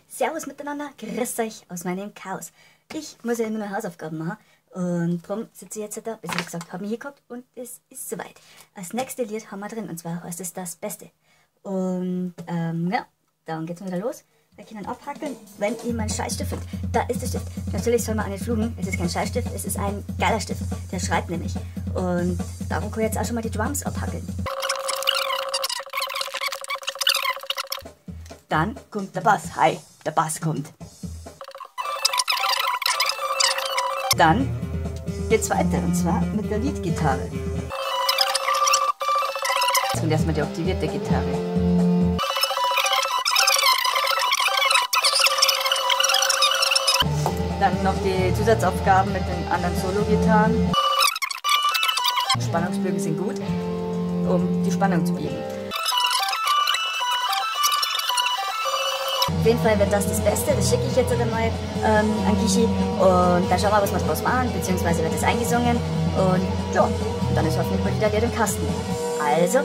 Servus miteinander, grüß euch aus meinem Chaos. Ich muss ja immer noch Hausaufgaben machen und darum sitze ich jetzt da, bis ich gesagt habe, mich hingeguckt und es ist soweit. Das nächste Lied haben wir drin und zwar heißt es Das Beste. Und ja, dann geht's mal wieder los. Wir können abhackeln, wenn ich meinen Scheißstift finde. Da ist der Stift. Natürlich soll man auch nicht fluchen. Es ist kein Scheißstift, es ist ein geiler Stift. Der schreibt nämlich. Und darum kann ich jetzt auch schon mal die Drums abhackeln. Dann kommt der Bass. Hi, der Bass kommt. Dann geht's weiter und zwar mit der Leadgitarre. Jetzt kommt erstmal die aktivierte Gitarre. Dann noch die Zusatzaufgaben mit den anderen Solo-Gitarren. Spannungsbögen sind gut, um die Spannung zu biegen. Auf jeden Fall wird das das Beste, das schicke ich jetzt einmal an Gischi und dann schauen wir, was wir draus machen, beziehungsweise wird das eingesungen und ja, dann ist hoffentlich mal wieder Lied im Kasten. Also,